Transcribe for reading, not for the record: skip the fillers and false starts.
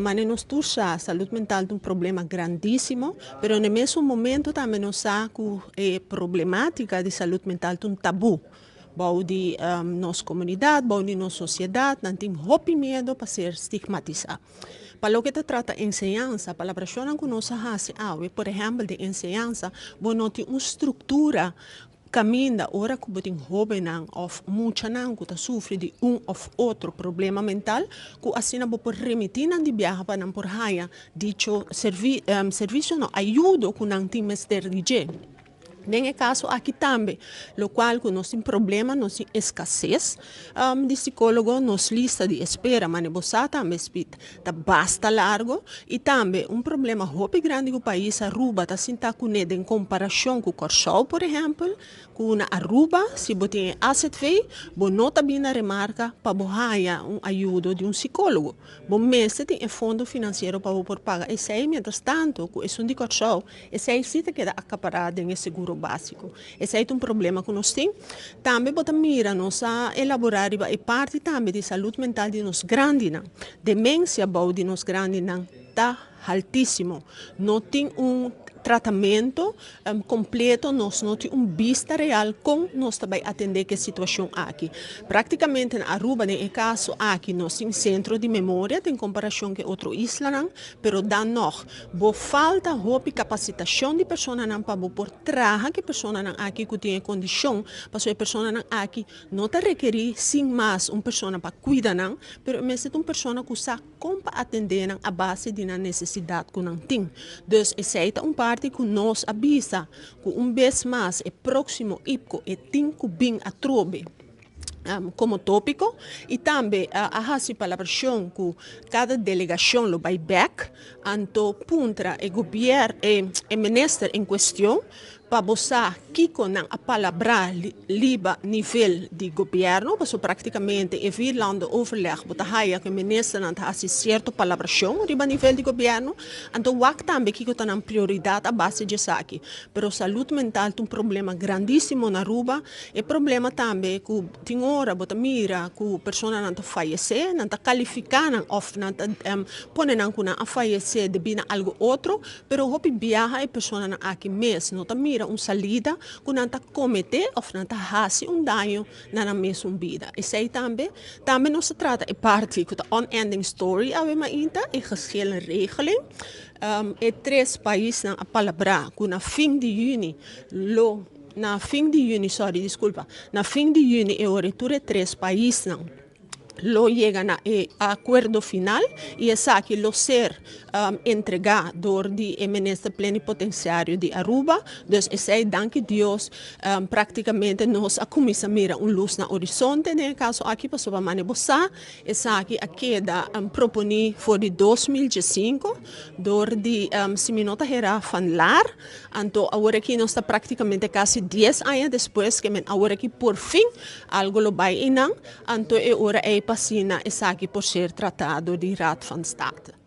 Manera nos tur sa, salud mental ta un problema grandisimo, pero na mesun momento tambe nos sa cu e problematica di salud mental ta un tabu bou di nos comunidad, bou di nos sociedad. Nan tin hopi miedo pa ser stigmatisa. Pa loke ta trata enseñansa, palabracionnan cu nos a haci awe, por ehempel den enseñansa, bo no tin un structura caminda ora cu bo tin hobennan of muchanan cu ta sufri di un of otro problema mental, cu asina bo por remiti nan di biaha pa nan por haya dicho servicio, no, ayudo cu nan tin mester di dje. Den e caso aki tambe, locual cu nos tin problema, nos tin escasez di psicologo, nos lista di espera, manera bo sa tambe, Speed, ta basta largo. Y tambe un problema hopi grandi cu pais Aruba ta sinta cune den comparacion cu Corsou, por ehempel, cu na Aruba, si bo tin AZV, bo no ta bin na remarca pa bo haya un ayudo di un psicologo. Bo mester tin e fondo financiero pa bo por paga esey, mientras tanto cu esun di Corsou, esey si ta keda acapara den e seguro basico. Esey ta un problema cu nos tin. Tambe bo ta mira, nos a elabora riba e parti tambe di salud mental di nos grandinan. Demencia bou di nos grandinan ta altisimo. No tin un tratamento completo, nos no tin un bista real con nos ta bay atende cu e situacion aki. Practicamente na Aruba, den e caso aki, nos tin centro di memoria den comparacion cu otro islanan, pero dan nog, bo falta hopi capacitacion di personanan pa bo por traha cu e personanan aki cu tin e condicion, pasobra e personanan aki no ta rekeri sin mas un persona pa cuida nan, pero mester un persona cu sa con pa atende nan a base di nan necesidad cu nan tin. Dus esey ta un parti cu nos a bisa cu un bes mas e proximo IPCO e tin cu bin atrobe como topico y tambe a haci palabracion cu cada delegacion lo bay back anto puntra e gobierno, e minister en cuestion, pa bo sa kiko nan a palabra riba nivel di gobierno, paso practicamente e vierlanden overleg bo ta haya cu minister nan ta haci cierto palabracion riba nivel di gobierno, anto wak tambe kiko ta nan prioridad a base di esaki. Pero salud mental ta un problema grandisimo na Aruba. E problema tambe cu tin ora bo ta mira cu personanan ta fayece, nan ta califica nan of nan ta pone nan cu nan a fayece debi na algo otro, pero hopi biaha e personanan aki mes no ta mira un salida cu nan ta comete of nan ta haci un daño na nan mes un bida. Esey tambe nos ta trata e parti cu ta unending story awe mainta, e geschillenregeling. E tres paisnan a palabra cu na fin di juni lo, na fin di juni, sorry, disculpa, na fin di juni e ora tur e tres paisnan lo yega na e acuerdo final y esaki lo ser entrega door di e minister plenipotenciario di Aruba. Dus esey, danki Dios, practicamente nos a cuminsa mira un luz na horizonte den e caso aki, pasobra manera bo sa, esaki a keda proponi for di 2005 door di, si mi no ta hera, Van Laar. Anto awor aki nos ta practicamente casi 10 aña despues, kiermen awor aki por fin algo lo bay einan, anto e ora ey pa asina esaki por ser trata di Raad van State.